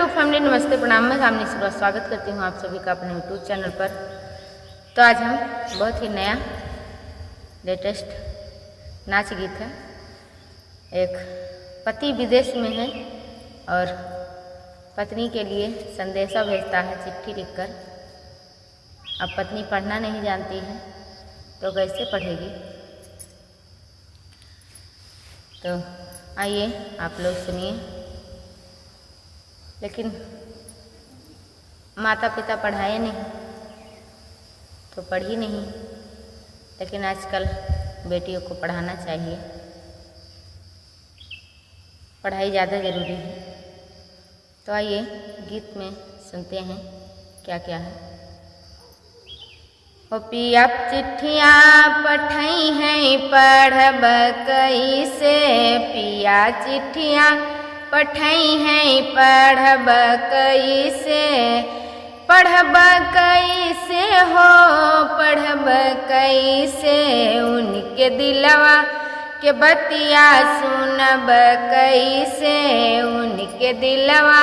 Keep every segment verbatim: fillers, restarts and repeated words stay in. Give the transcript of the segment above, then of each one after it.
हेलो फैमिली, नमस्ते, प्रणाम। मैं कामिनी सिलवा स्वागत करती हूँ आप सभी का अपने YouTube चैनल पर। तो आज हम बहुत ही नया लेटेस्ट नाच गीत है। एक पति विदेश में है और पत्नी के लिए संदेशा भेजता है चिट्ठी लिखकर। अब पत्नी पढ़ना नहीं जानती है तो कैसे पढ़ेगी? तो आइए आप लोग सुनिए। लेकिन माता पिता पढ़ाए नहीं तो पढ़ी नहीं, लेकिन आजकल बेटियों को पढ़ाना चाहिए, पढ़ाई ज़्यादा ज़रूरी है। तो आइए गीत में सुनते हैं क्या क्या है। ओ पिया चिट्ठिया पठई है पढ़ब कैसे, पिया चिट्ठिया पठई है पढ़ब कैसे, पढ़ब कैसे हो, पढ़ब कैसे, उनके दिलवा के बतिया सुनब कैसे, उनके दिलवा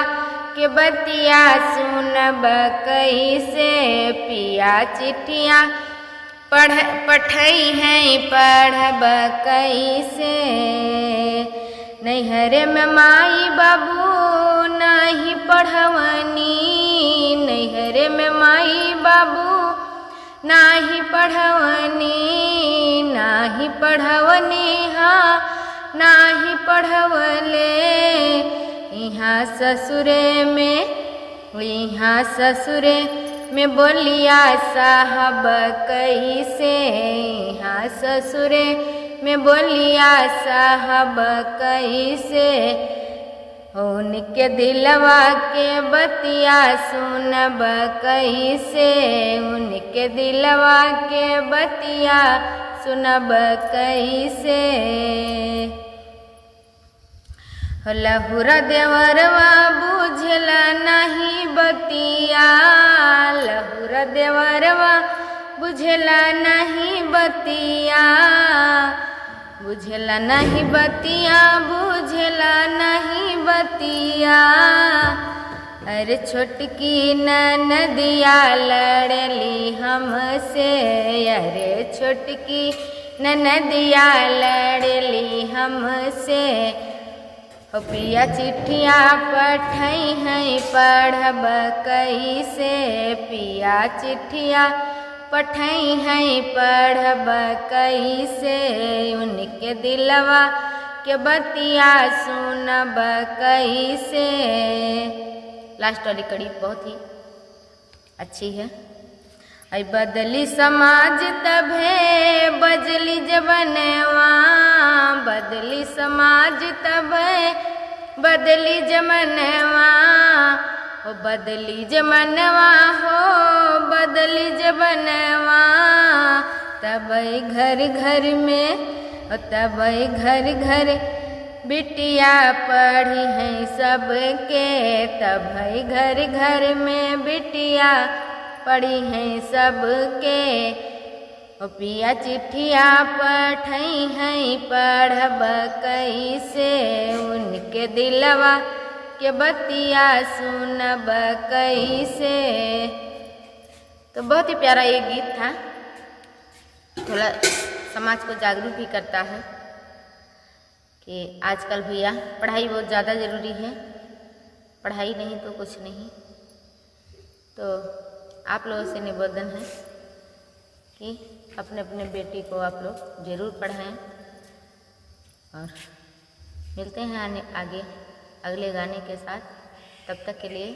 के बतिया सुनब कैसे, पिया चिट्ठिया पढ़ पठई है पढ़ब कैसे। नैहरे में माई बाबू नाही पढ़वनी, नैहरे में माई बाबू नाही पढ़वनी, नाही पढ़वनी, हाँ, नाही पढ़वले। इहाँ ससुरे में, इहाँ ससुरे में बोलिया साहब कैसे, इहाँ ससुरे में बोलिया साहब कैसे, उनके दिलवा के बतिया सुनब कैसे, उनके दिलवा के बतिया सुनब कैसे। हो लहुरा देवरवा बुझला नहीं बतिया, लहुरा देवरवा बुझला नहीं बतिया, बुझला नहीं बतिया, बुझला नहीं बतिया। अरे छोटकी ननदिया लड़ली हमसे, अरे छोटकी ननदिया लड़ली हमसे। हो पिया चिट्ठिया पठई है पढ़ब कैसे, पिया चिट्ठिया पठई है पढ़ब कैसे, उनके दिलवा के बतिया सुनब कैसे। लास्ट वाली कड़ी बहुत ही अच्छी है। ऐ बदली समाज तभे बदली जबनवा, बदली समाज तभे बदली जबनवा, हो बदली जबनवा, हो बदली जबनवा। तबै घर घर में, हो तबै घर घर बिटिया पढ़ी है सबके, तबै घर घर में बिटिया पढ़ी है सबके। ओ पिया चिट्ठिया पठई है पढ़ब कैसे, उनके दिलवा के बतिया सुनब कैसे। तो बहुत ही प्यारा ये गीत था, थोड़ा समाज को जागरूक भी करता है कि आजकल भैया पढ़ाई बहुत ज़्यादा ज़रूरी है, पढ़ाई नहीं तो कुछ नहीं। तो आप लोगों से निवेदन है कि अपने अपने बेटी को आप लोग ज़रूर पढ़ाएं और मिलते हैं आने, आगे अगले गाने के साथ। तब तक के लिए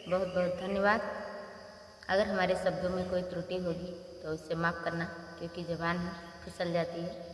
बहुत बहुत धन्यवाद। अगर हमारे शब्दों में कोई त्रुटि होगी तो उससे माफ़ करना, क्योंकि ज़बान है, फिसल जाती है।